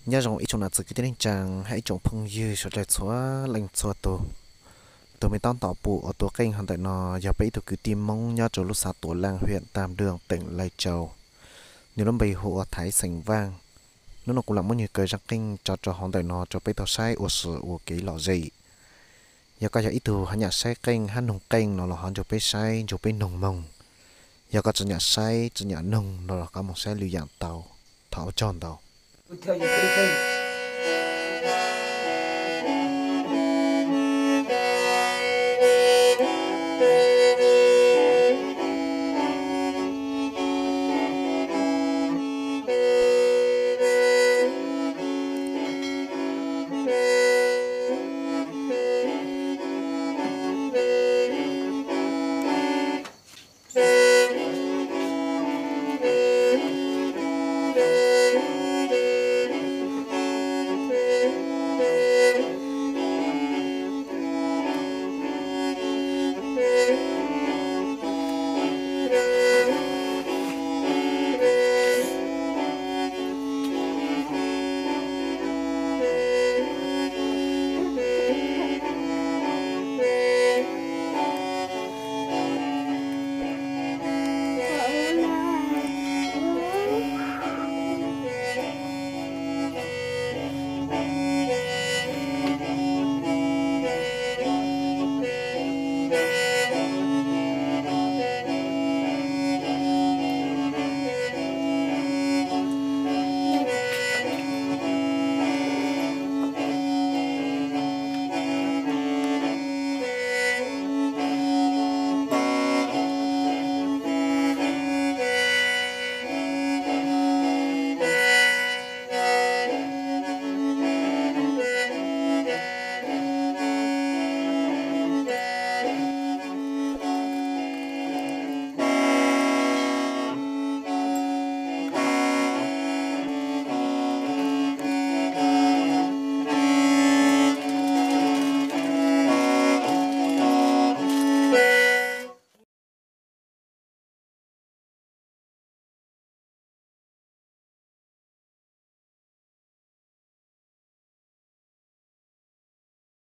Nyob zoo ib tsoom nam txiv kwv tij neej tsaa hab ib tsoom phooj ywg sawv dlawg txhua leej txhua tug. Tug me taub tom pum uas tuav qeej hov ntawm no yog peb ib tug kwv tij Moob nyob rua lub xav Tuam Laaj, hwm Tam Nplwg, teem Lais Tsau. Nwg lub npe hu ua Thaiv xeem Vaaj. Nub nua kuv lam muab nwg kawg zaaj qeej tso rua hov ntawm no rua peb tau saib ua si ua kev lom zem. Yog koj yog ib tug hab nyam saib qeej hab noog qeej no los ho nrug peb saib nrug peb noog moog. Yog koj tsi nyam saib tsi nyam noog no los koj moog saib lwm yaam tau. Thov ua tsaug ntau.